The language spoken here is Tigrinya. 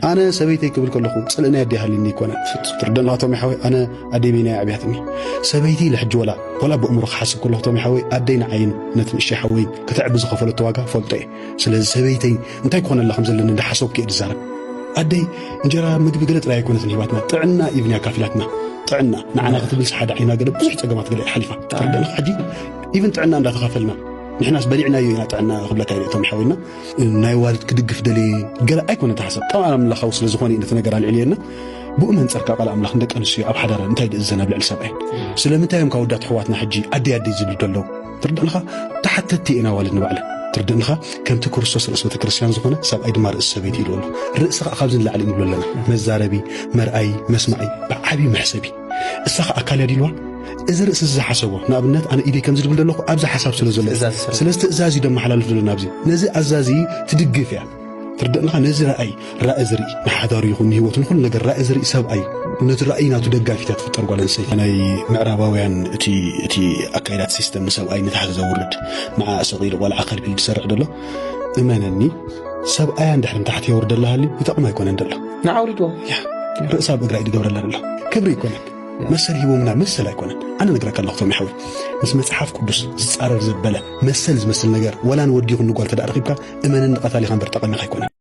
ኣነ ሰበይተይ ክብል ከለኹ ጽልእናይ ኣደይ ሃልኒ ይኮነን። ትርደን ላቶም ሓወይ ኣነ ኣደይ በይና ኣብያትኒ ሰበይቲ ኢለ ሕጂ ወላ ወላ ብእምሮ ክሓስብ ከለኹ ቶም ሓወይ ኣደይ ንዓይን ነቲ ንእሽተይ ሓወይን ክትዕቢ ዝኸፈለቶ ዋጋ ፈልጦ እየ። ስለዚ ሰበይተይ እንታይ ክኾነላ ከም ዘለኒ እንዳሓሰብኩ እየ ዝዛረብ። ኣደይ እንጀራ ምግቢ ገለ ጥራይ ኣይኮነትን ሂባትና፣ ጥዕና ኢቭን ኣካፊላትና። ጥዕና ንዓና ክትብል ሓደ ዓይና ገለ ብዙሕ ጸገማት ገለ ሓሊፋ። ትርደን ሕጂ ኢቭን ጥዕና እንዳተኻፈልና ንሕናስ በሊዕናዮ ኢና ጥዕና ክብለካ ኢለ ቶም ሓወይና ናይ ዋልድ ክድግፍ ደልየ ገለ ኣይኮነ ተሓሰብ። ካብ ኣምላኻዊ ስለ ዝኾነ እዩ ነቲ ነገር ኣልዕልየና። ብኡ መንጸርካ ቃል ኣምላኽ ንደቂ ኣንስትዮ ኣብ ሓዳረን እንታይ ድእዘን ኣብ ልዕሊ ሰብኣይ? ስለምንታይ እዮም ካብ ወዳት ኣሕዋትና ሕጂ ኣደይ ኣደይ ዝብሉ ዘለዉ? ትርዳእንኻ? ተሓተትቲ ኢና ዋልድ ንባዕለን። ትርዳእንኻ? ከምቲ ክርስቶስ ርእሲ ቤተ ክርስቲያን ዝኾነ ሰብኣይ ድማ ርእሲ ሰበይቲ ኢሉ ኣሎ። ርእሲ ኸኣ ካብዚ ንላዕሊ ንብሎ ኣለና። መዛረቢ፣ መርኣዪ፣ መስማዒ፣ ብዓቢ መሕሰቢ። እሳ ኸኣ ኣካል እያ ዲልዋ? እዚ ርእሲ እዚ ዝሓሰቦ ንኣብነት ኣነ ኢደይ ከምዚ ድብል ዘለኹ ኣብዚ ሓሳብ ስለ ዘሎ እዩ። ስለዚ ትእዛዝ እዩ ደመሓላልፍ ዘሎ ናብዚ ነዚ ኣዛዚ ትድግፍ እያ። ትርደእንኻ ነዚ ረኣይ ራእ ዝርኢ ንሓዳሩ ይኹን ንህይወቱ ንኹሉ ነገር ራእ ዝርኢ ሰብኣይ ነቲ ራእይ ናቱ ደጋፊት እያ ትፍጠር ጓል ኣንስተይቲ። ናይ ምዕራባውያን እቲ እቲ ኣካይዳት ሲስተም ንሰብኣይ ንታሕቲ ዘውርድ ንዓ ሰቕ ኢሉ ቆልዓ ከልቢ ዝሰርዕ ዘሎ እመነኒ ሰብኣያ እንድሕር ንታሕቲ የውርደላ ሃልዩ ይጠቕማ ኣይኮነን ዘሎ። ንዓውሪድዎ ያ ርእሳ ኣብ እግራ እዩ ዝገብረላ ዘሎ። ክብሪ ይኮነን መሰል ሂቦምና መሰል ኣይኮነን። ኣነ ነግረካ ኣለኹ ቶም ይሓወይ ምስ መጽሓፍ ቅዱስ ዝጻረር ዘበለ መሰል ዝመስል ነገር ወላ ንወዲ ይኹን ንጓል ተደኣ ረኺብካ እመንን ንቐታሊኻ እምበር ጠቐሚኻ ኣይኮነን።